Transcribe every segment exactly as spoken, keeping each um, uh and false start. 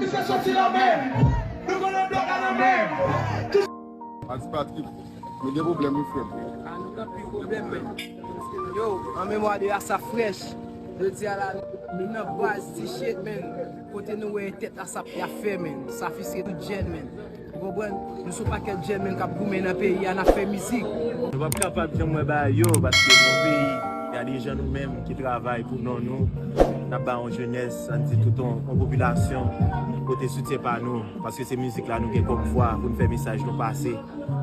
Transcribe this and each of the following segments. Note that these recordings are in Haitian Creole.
Misye soti nan men. Nou konnen blòk la nan men. Adi Patrick, nou gen pwoblèm, wi, frè m. A, nou gen anpil pwoblèm, men. Yo, an memwa de Asap Fresh, jodi a la, nou nan baz T-shirt, men. Kote nou wè tèt Asap y ap fè, men. Sa fiske tout jèn, men. Ou konprann? Nou se yon pakèt jèn, men, k ap goumen nan peyi a, n ap fè mizik. Nou p ap kapab janm wè bagay yo, paske nou peyi, y a de jan nou menm ki travay pou non nou, n ap ba yon jenès, ann di tout yon, yon popilasyon, pote soutyen pa nou, paske se mizik la nou gen kòm vwa pou n fè mesaj nou pase.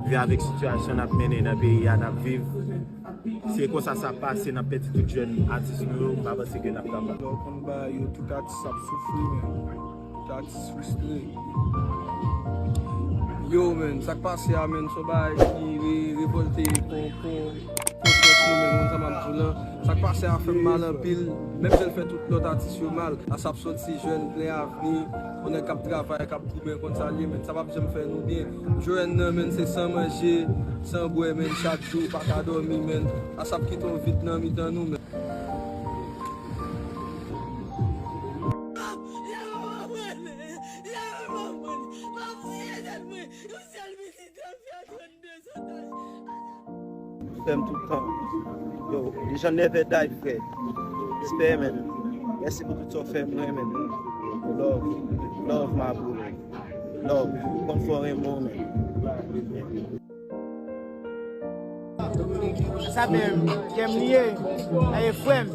Vin avèk sitiyasyon n ap mennen nan peyi a, n ap viv. Se konsa sa ap pase, n ap pèdi tout jèn atis nou yo, m pa panse ke n ap kapab. Lè w konn bagay yo, tout atis ap soufri, men. Tout atis fristre. Yo, men, sa k pase a, men, se yon bagay ki re-, revòlte kon, kon, konsyans nou, men, konn sa m ap di w lan. Sa k pase a fè m mal anpil, menm jan l fè tout lòt atis yo mal. Asap soti jèn, plen avni, yon nèg k ap travay, k ap goumen, konn sa l ye, men, sa p ap janm fè nou byen. Jewèn nan, men, se san manje, san bwè, men, chak jou, pa ka dòmi, men. Asap kite yon vid nan mitan nou, men. Fè m tout tan. Yo, li jan nève day, frè. Respè, men. Mèsi pou tout sa w fè mwen, men. Love, love, my bro. Love, konn fò renmen w, men. Sa menm, kè m li ye, aye frè m.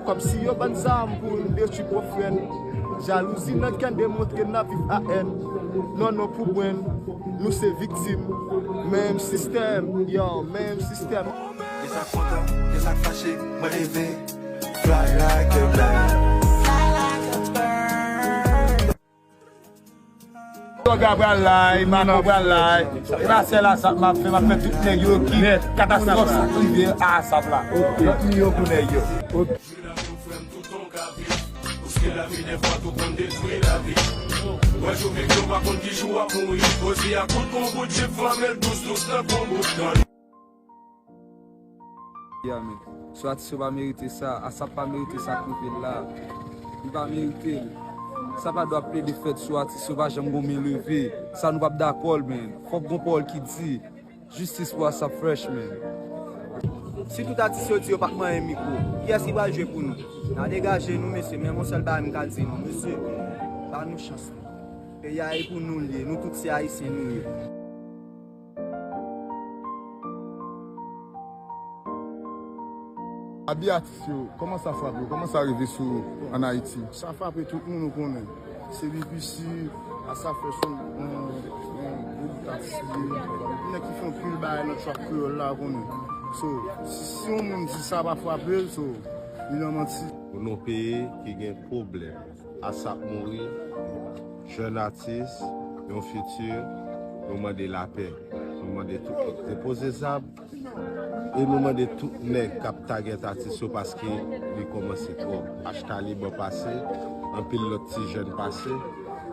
Kòmsi yo ban zam pou n detwi pwòp frè n. Jalouzi nan kè n demontre n ap viv a èn. Non, non, pou bwenn, nou se viktim. Menm sistèm, yo, menm sistèm. Gen sa k kontan, gen sa k fache, mwen leve. Fly like a bird. Toga pral lay, Mako pral lay. E pa sèl Asap m ap fè, m ap fè tout nèg yo ki katastwòf sa rive a Asap la. Lòt mi yo pou nèg yo. Paske lavi dèfwa tou konn detwi lavi. Wè jou vin yo pa konn ki jou w ap mouri. Ozi a kout kon bout jip flanmen l dous dous nan kon bout grann. Ya, men. Si atis yo pa merite sa, Asap pa merite sa k rive l la. Li pa merite l. Sa pa dwa plede fèt si atis yo pa janm gon men leve. Sa nou p ap dakò l, men. Fòk gon pawòl ki di, jistis pou Asap Fresh, men. Si tout atis yo di yo p ap manyen mikwo, kiyès ki pral jwe pou nou? N a degaje nou, mesye, men yon sèl bagay m ka di nou, mesye, ba nou chans nou. Peyi a e pou nou l ye, nou tout se Ayisyen nou ye. Abi atis yo, kòman sa frape w? Kòman sa rive sou ou ann Ayiti? Sa frape tout moun ou konnen. Se B P C, Asap Fresh, yon, yon, yon gwo bout atis li ye. Yon nèg ki fè anpil bagay nan trap kreyòl la, ou konnen. So, si, si yon moun di sa pa frape l, so, li nan manti. Nou nan yon peyi ki gen pwoblèm. Asap mouri, jèn atis, yon fiti, nou mande lapè. Nou mande tout moun depoze zam e nou mande tout nèg k ap tagèt atis yo paske li kòmanse twòp. H Taliban pase, anpil lòt ti jèn pase.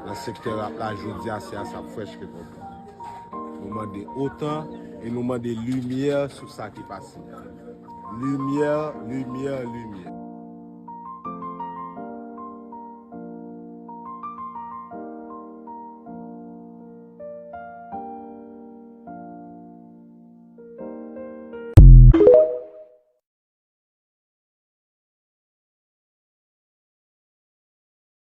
Nan sektè rap la, jodi a, se Asap Fresh ki pran. Nou mande otan e nou mande limyè sou sa ki pase. Limyè, limyè, limyè.